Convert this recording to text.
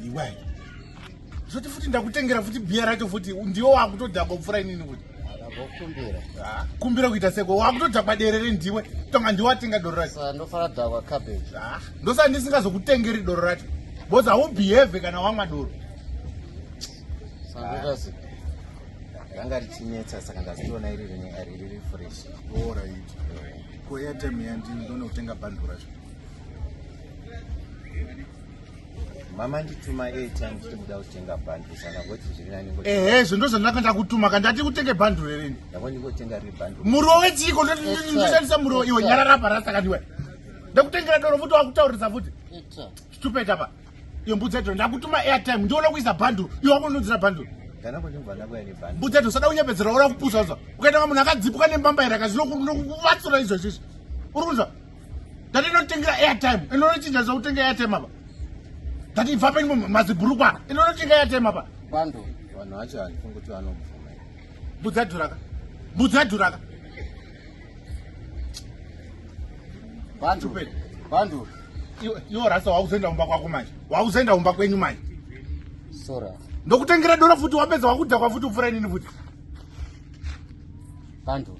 Iwe. Zvoti futi ndakutengera futi bhiya racho futi ndiwe wakutodhakwa kupfuura inini futi. Ndambokumbira. Ah, kumbira kuita seko wakutodhakwa derere ndiwe tonga ndiwe watenga doro racho. Saka ndofana dhakwa cabbage. Ah, ndosaka ndisingazokutengeri doro racho. Because haubehave kana wamwa doro. Saka ndoita sei? Ranga richinetsa saka ndazitoona iri riri fresh. Alright. Ko airtime yandini ndonokutenga bundle racho. Mama ndituma airtime kuti muda kutenga bundle saka ngoti zviri nani ngoti. Ehe, zvo ndozvandanga ndakutuma ka ndati kutenge bundle here ini. Ndako ndingotenga riri bundle. Muriwo wechiko ndoshandisa muriwo iwe nyarara apa rasta kandiwe. Ndakutengera doro futi wakutaurisa futi. Stupid apa. Iyo mbudzi yacho ndakutuma airtime ndiona kuisa bundle iwe wakunodzira bundle. Kana kuti ndibva ndakuya nebundle. Mbudzi yacho usada kunyepedzera ura kupusa uzwa. Ukaita munhu akadzipuka nembambaira kazvinokuvatsura izvozvo izvi. Uri kunzwa? Ndati inotengera airtime. Inonochinja zvakutenga airtime apa. Ndati ibva penyu mazibhurukwa. Inonotenga airtime apa. Bundle. Vanhu vacho handifungi kuti vanobvuma. Mbudzi yadhuraka. Mbudzi yadhuraka. Bundle. Bundle. Iwe rasta wakuzoenda kumba kwako manje. Wakuzoenda kumba kwenyu manje. Sora. Ndokutengera doro futi wapedza wakudhakwa futi kupfuura inini futi. Bundle.